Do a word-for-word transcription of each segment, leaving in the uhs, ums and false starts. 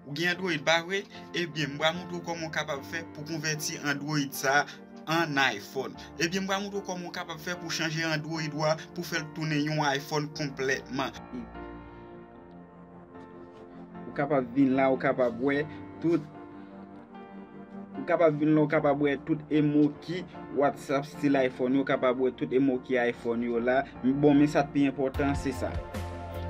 Ou gen Android, pa vre? Ebyen, m pral montre w kòman w kapab fè pou konvèti Android sa a an iPhone. Ebyen, m pral montre w kòman w kapab fè pou chanje Android ou a pou fè l tounen yon iPhone konplètman. Ou kapab vin la, ou kapab wè tout Ou kapab vin la, ou kapab wè tout emoji WhatsApp stil iPhone yo, ou kapab wè tout emoji iPhone yo la. Bon, men sa k pi enpòtan, se sa.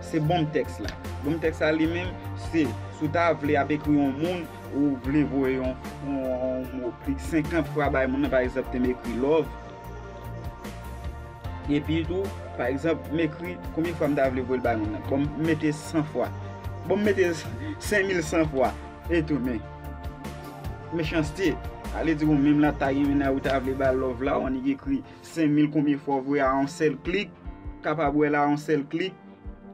Se bon tèks la. Bon tèks la li menm, se, si w ta vle ap ekri yon moun, ou vle voye yon, yon, yon mo plis senkant fwa bay moun nan, pa egzanp, te m ekri love. Epi tou, pa egzanp, m ekri konbyen fwa m ta vle voye l bay moun nan. Bon, m mete san fwa. Bon, m mete senk mil san fwa. E tou, men, mechanste. Ale di ou menm la ta renmen la, ou ta vle ba love la, ou annik ekri senk mil konbyen fwa ou voye a yon sèl klik. Kapab wè la yon sèl klik.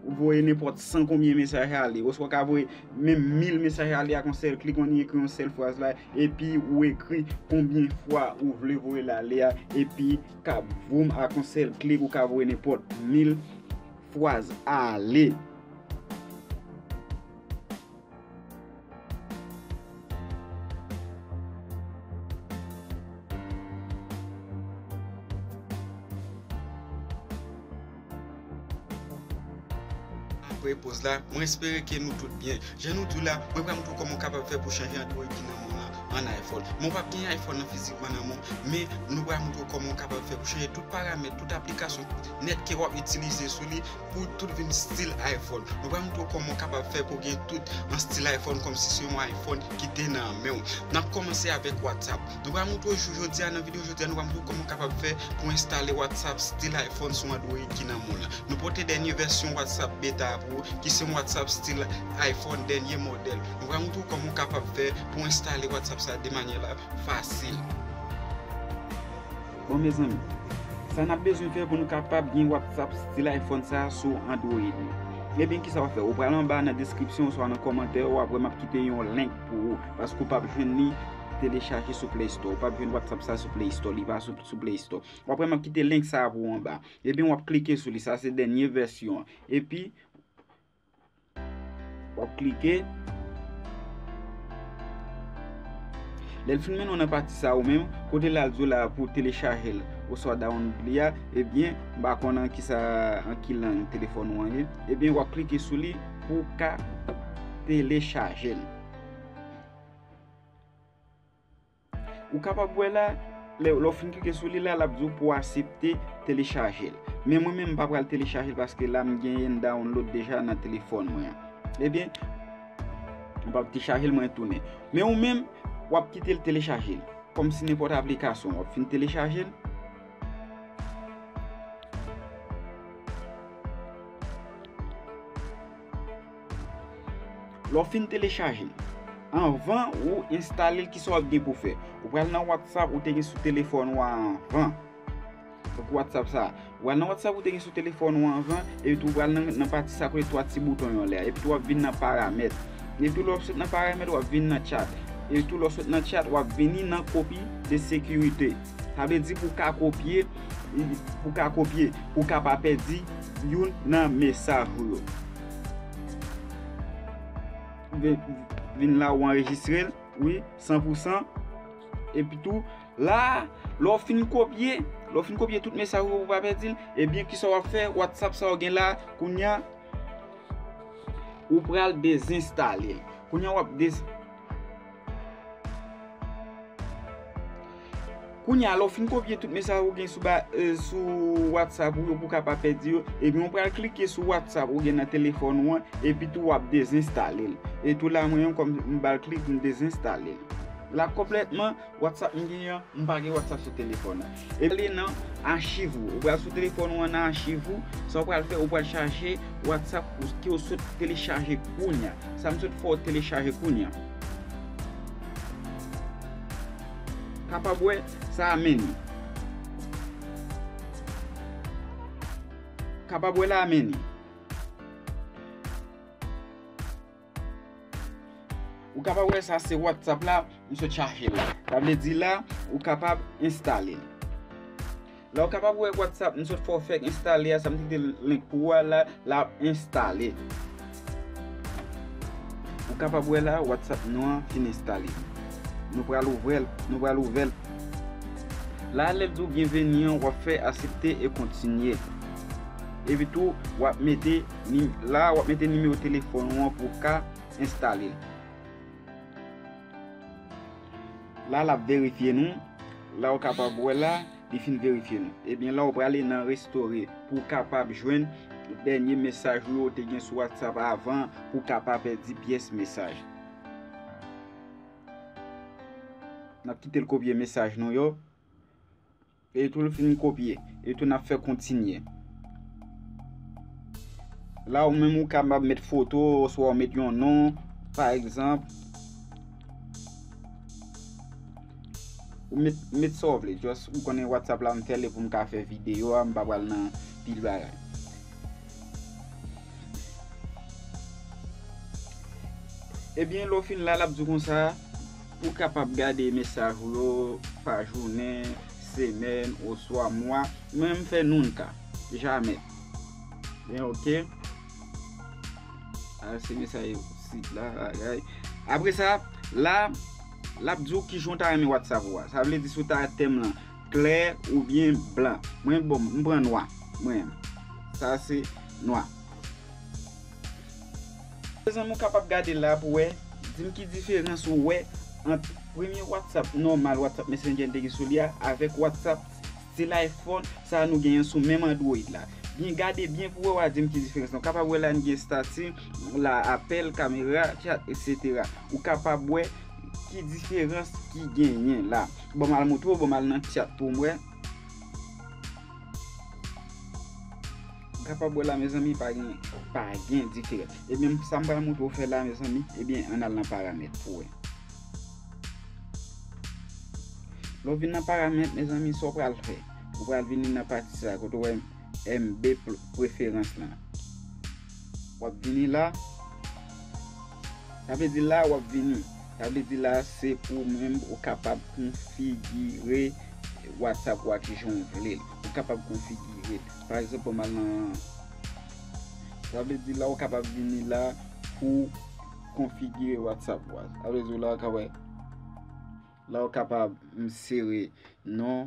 Ou voye nenpòt san konbyen mesaj ale. Oswa w ka voye menm mil mesaj ale ak yon sèl klik, ou annik ekri yon sèl fraz la, epi ou ekri konbyen fwa ou vle voye l ale a, epi kap voum ak yon sèl klik, ou ka voye nenpòt mil fraz ale. Apre poz la, mwen espere ke nou tout byen. Jan nou di w la, mwen pral montre w kòman w kapab fè pou chanje Android ki nan men w lan an iPhone. Men w p ap gen iPhone nan fizikman nan men w, men nou pral montre w kòman w kapab fè pou chanje tout paramèt, tout aplikasyon nèt ke w ap itilize sou li pou tout vin stil iPhone. Nou pral montre w kòman w kapab fè pou w gen tout an stil iPhone, kòmsi se yon iPhone ki te nan men w. N ap kòmanse avèk WhatsApp. Nou pral montre w jou jodi a, nan videyo jodi a, nou pral montre w kòman w kapab fè pou enstale WhatsApp stil iPhone sou Android ki nan men w lan. Nou pote dènye vèsyon WhatsApp beta a pou ou, ki se yon WhatsApp stil iPhone, dènye modèl. Nou pral montre w kòman w kapab fè pou enstale WhatsApp sa de manyè la fasil. Bon, mezanmi, sa n ap bezwen fè pou nou kapab gen WhatsApp stil iPhone sa sou Android nou? Ebyen, kisa w ap fè? Ou pral anba nan deskripsyon oswa nan kòmantè, w ap wè m ap kite yon link pou ou, paske w p ap jwenn li telechaje sou Play Store. Ou p ap jwenn WhatsApp sa sou Play Store, li pa sou, sou Play Store. W ap wè m ap kite link sa pou ou anba. Ebyen, w ap klike sou li, sa se dènye vèsyon an. Epi, w ap klike. Lè l fin mennen w nan pati sa ou menm, kote l al di w la pou telechaje l oswa download li a, ebyen, m pa konn an kisa, an ki lang telefòn ou an ye. Ebyen, w ap klike sou li pou w ka telechaje l. Ou kapab wè la, lè, lè w fin klike sou li la, l ap di w pou w aksepte telechaje l. Men mwen menm, m pa pral telechaje l paske la, m genyen l download deja nan telefòn mwen an. Ebyen, m p ap telechaje l, mwen tounen. Men ou menm, w ap kite l telechaje l. Kòmsi nenpòt aplikasyon, w ap fin telechaje l. Lè w fin telechaje l, anvan ou enstale l, kisa w ap gen pou fè? Ou pral nan WhatsApp ou te gen sou telefòn ou a anvan. Donk, WhatsApp sa. Ou pral nan WhatsApp ou te gen sou telefòn ou anvan, epi tou ou pral nan, nan pati sa kote twa ti bouton yo anlè a. Epi tou w ap vin nan paramèt. Epi tou lè w sot nan paramèt, w ap vin nan chat. Epi tou lè w sot nan chat, w ap vini nan kopi de sekirite. Sa vle di pou w ka kopye, pou w ka kopye, pou w ka pa pèdi youn nan mesaj ou yo. Vin, vin la ou anrejistre l, wi, san pou san. Epi tou, la, lè w fin kopye, lè w fin kopye tout mesaj ou yo pou w pa pèdi l, ebyen, kisa w ap fè? WhatsApp sa w gen la, kounye a, ou pral dezenstale l. Kounye a w ap dez-, Kounye a, lè w fin kopye tout mesaj ou gen sou ba, e, sou WhatsApp ou yo pou w ka pa pèdi yo, ebyen, ou pral klike sou WhatsApp ou gen nan telefòn ou an, epi tou w ap dezenstale l. E tou la, mwen menm, kòm m ba l klik, m dezenstale l. La, konplètman, WhatsApp m genyen an, m pa gen WhatsApp sou telefòn nan. E ale nan achiv ou. Ou pral sou telefòn ou an nan achiv ou. Sa w pral fè, ou pral chache WhatsApp ou, ke w sot telechaje kounye a. Sa m sot fè w telechaje kounye a. Kapab wè sa a mennen. Kapab wè la a mennen. Ou kapab wè sa se WhatsApp la, m sot chache l la. Sa vle di la, ou kapab enstale l. La ou kapab wè WhatsApp, m sot fè w fèk enstale a, sa m kite link pou ou a la, l ap enstale. Ou kapab wè la, WhatsApp nou an fin enstale. Nou pral ouvè l, nou pral ouvè l. La, lè l di w byenveni an, w ap fè aksepte e kontinye. Epi tou, w ap mete ni-, la, w ap mete nimewo telefòn ou an pou w ka enstale l. La, l ap verifye nou. La, w kapab wè la, li fin verifye nou. Ebyen, la, w prale nan restore pou w kapab jwenn dènye mesaj ou yo te gen sou WhatsApp avan, pou w ka pa pèdi pyès mesaj. N ap kite l kopye mesaj nou yo. E tou l fin kopye. E tou n ap fè kontinye. La ou menm ou kapab met foto oswa ou met yon non, pa egzanp. Ou met, met sa w vle. Just ou konnen WhatsApp la m fè l e pou m ka fè videyo a, m pa pral nan pil bagay. Ebyen, lè w fin la, l ap di w konsa, ou kapab gade mesaj ou yo pa jounen, semèn, oswa mwa. Mwen, m fè nunca, jamè. Byen, oke. A, se mesaj sit la, bagay. Apre sa, la, l ap di w kijan w ta renmen WhatsApp ou a. Sa vle di si w ta tèm lan klè oubyen blan. Mwen, bon, m pran nwa. Mwen, sa se nwa. Mezanmi, ou kapab gade la pou wè, di m ki diferans ou wè ant premye WhatsApp nòmal, WhatsApp Messenger n te gen sou li a, avèk WhatsApp stil iPhone, sa nou genyen sou menm Android la. Byen gade byen pou wè, w a di m ki diferans lan. Ou kapab wè la, n gen estati, la, apèl, kamera, chat, etsetera. Ou kapab wè ki diferans ki genyen la. Ban m al montre w, ban m al nan chat pou m wè. Ou kapab wè la, mezanmi, pa gen, pa gen diferans. Ebyen, sa m pral montre w fè la, mezanmi, ebyen, ann al nan paramèt pou wè. Lè w vin nan paramèt, mezanmi, sa w pral fè? Ou pral vini nan pati sa, kote w wè M B pl-, preferans lan. W ap vini la. Sa vle di la, w ap vini. Sa vle di la, se ou menm, ou kapab konfigire WhatsApp ou a kijan w vle l. Ou kapab konfigire l. Pa egzanp, ban m al nan, sa vle di la, ou kapab vini la pou konfigire WhatsApp ou a. Sa vle di la, ou ka wè, la, ou kapab, m, sere non.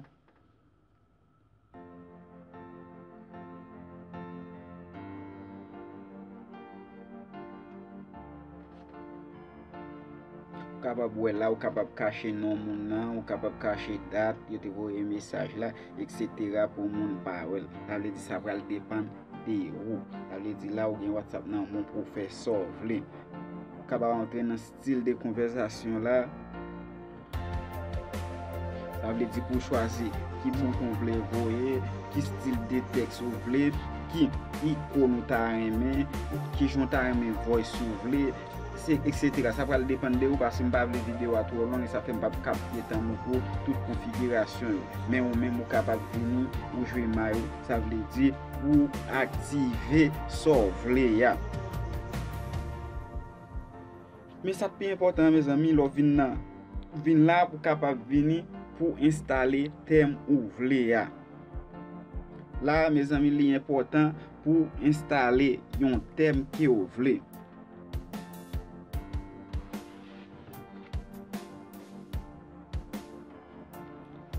Ou kapab wè la, ou kapab kache non moun nan, ou kapab kache dat yo te voye mesaj la, etsetera pou moun pa wè l. Sa vle di sa pral depann de ou. Sa vle di la ou gen WhatsApp nan men w pou w fè sa w vle. Ou kapab antre nan stil de konvèsasyon la. Sa vle di pou w chwazi ki bouton w vle voye, ki stil de tèks ou vle, ki ikòn ou ta renmen, kijan w ta renmen voice ou vle, se, etsetera. Sa pral depann de ou, paske m pa vle videyo a twò long, e sa fè m p ap kapte tan nou pou tout konfigirasyon yo. Men ou menm, ou kapab vini, ou jwe may ou, sa vle di, ou aktive sa w vle a. Men sa k pi enpòtan an, mezanmi, lè w vin nan, vin la pou w kapab vini pou w enstale tèm ou vle a. La, mezanmi, li enpòtan pou w enstale yon tèm ke w vle.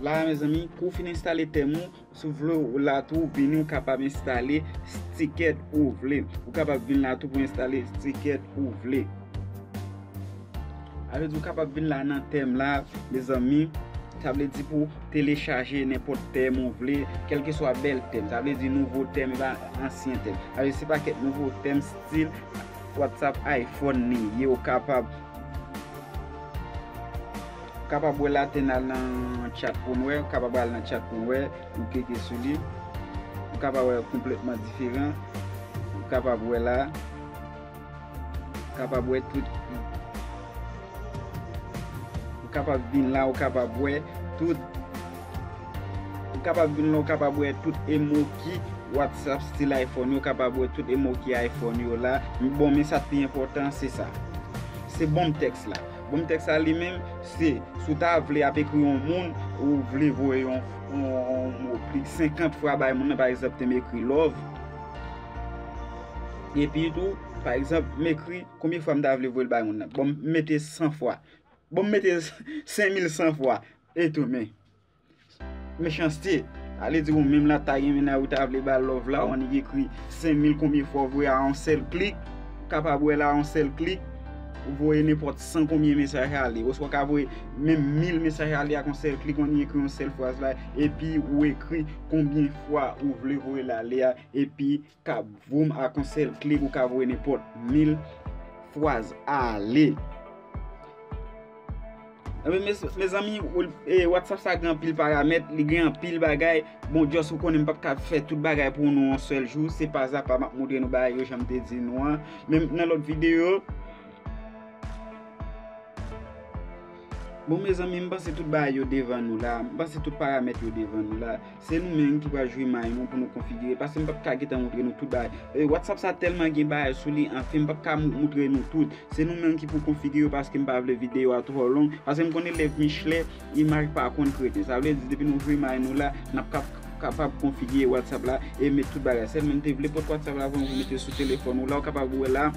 La, mezanmi, pou w fin enstale tèm ou, si w vle w la tou, vini, ou kapab enstale sticker ou vle. Ou kapab vin la tou pou enstale sticker ou vle. Sa vle di ou kapab vin la nan tèm la, mezanmi. Sa vle di pou telechaje nenpòt tèm ou vle, kèlkeswa bèl tèm. Sa vle di nouvo tèm, epa ansyen tèm. Sa vle di se pakèt nouvo tèm stil WhatsApp iPhone li ye, ou kapab Ou kapab wè la, te n al nan chat pou n wè, ou kapab al nan chat pou n wè, ou klike sou li. Ou kapab wè konplètman diferan. Ou kapab wè la. Ou kapab wè tout. Ou kapab vin la, ou kapab wè tout. Ou kapab vin la, ou kapab wè tout emoji WhatsApp stil iPhone yo, ou kapab wè tout emoji iPhone yo la. Bon, men sa k pi enpòtan, se sa. Se bon tèks la. Bon tèks la li menm, se, si w ta vle ap ekri yon moun, ou vle voye yon, yon, yon mo plis senkant fwa bay moun nan, pa egzanp, te m ekri love. Epi tou, Pa egzanp, m ekri konbyen fwa m ta vle voye l bay moun nan. Bon, m mete san fwa. Bon, m mete senk mil san fwa. E tou, men. Mechanste. Sa vle di ou menm la ta gen mennaj ou ta vle ba love la, ou annik ekri senk mil konbyen fwa ou voye a yon sèl klik. Ou kapab wè la yon sèl klik. Ou voye nenpòt san konbyen mesaj ale. Oswa ou ka voye menm mil mesaj ale ak yon sèl klik, ou annik ekri yon sèl fraz la. Epi ou ekri konbyen fwa ou vle voye l ale a. Epi ka voum ak yon sèl klik, ou ka voye nenpòt mil fraz ale. Ebyen, mezanmi, WhatsApp sa gen anpil paramèt, li gen anpil bagay. Bon, just ou konnen m p ap ka fè tout bagay pou nou yon sèl jou. Se pa apa m ap montre nou bagay yo, jan m te di nou an. Men nan lòt videyo, bon, mezanmi, m panse tout bagay yo devan nou la. M panse tout paramèt yo devan nou la. Se nou menm ki pral jwi may nou pou nou konfigire. Paske m p ap ka gentan montre nou tout bagay. E, WhatsApp sa tèlman gen bagay sou li, anfen, m p ap ka mou- montre nou tout. Se nou menm ki pou konfigire yo paske m pa vle videyo a twò long. Paske m konnen lè Michelet, imaj pa konn krete. Sa vle di, depi nou jwi may nou la, n ap kap- kapab konfigire WhatsApp la e met tout bagay. Sèlman m te vle pot WhatsApp la pou mete sou telefòn ou la, ou kapab wè la,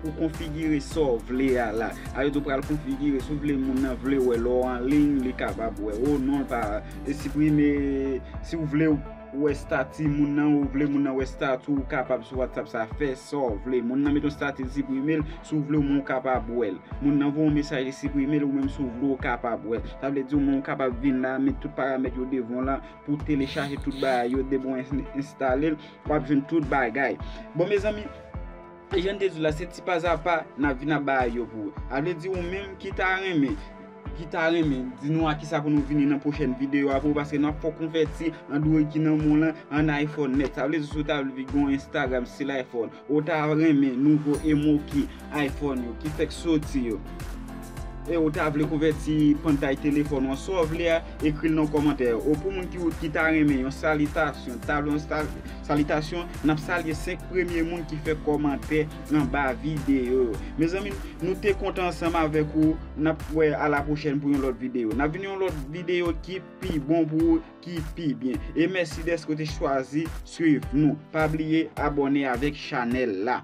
pou konfigire sa w vle a la. Sa vle di ou pral konfigire, si w vle moun nan vle wè lè w an liy, li kapab wè. O non, l pa e siprime, si w vle wè estati moun nan, ou vle moun nan wè estati w, ou kapab sou WhatsApp sa fè sa w vle. Moun nan met yon estati, siprime l, si w vle ou menm ou kapab wè l. Moun nan voye yon mesaj, li siprime l, ou menm si w vle ou kapab wè l. Sa vle di ou menm ou kapab vin la, met tout paramèt yo devan w la, pou w telechaje tout bagay yo, depi w ins- enstale l, w ap jwenn tout bagay. Bon, mezanmi, e jan n te di w la, se ti pa apa n ap vin ap bay yo pou ou. Sa vle di ou menm ki ta renmen, ki ta renmen, di nou a kisa pou nou vini nan pwochèn videyo a pou ou, paske n ap fè w konvèti Android ki nan men w lan an iPhone nèt. Sa vle di si w ta vle gen yon Instagram stil iPhone, ou ta renmen nouvo emoji iPhone yo ki fèk soti yo, e ou ta vle konvèti pantay telefòn ou an, sa w vle a, ekri l nan kòmantè yo. Ou pou moun ki, ki ta renmen yon salitasyon, ta vle yon sal- salitasyon, n ap salye senk premye moun ki fè kòmantè anba videyo yo. Mezanmi, nou te kontan ansanm avèk ou. N ap wè a la pwochèn pou yon lòt videyo. N ap vin yon lòt videyo ki pi bon pou ou, ki pi byen. E mèsi dèske w te chwazi swiv nou. Pa bliye abòne avèk chanèl la.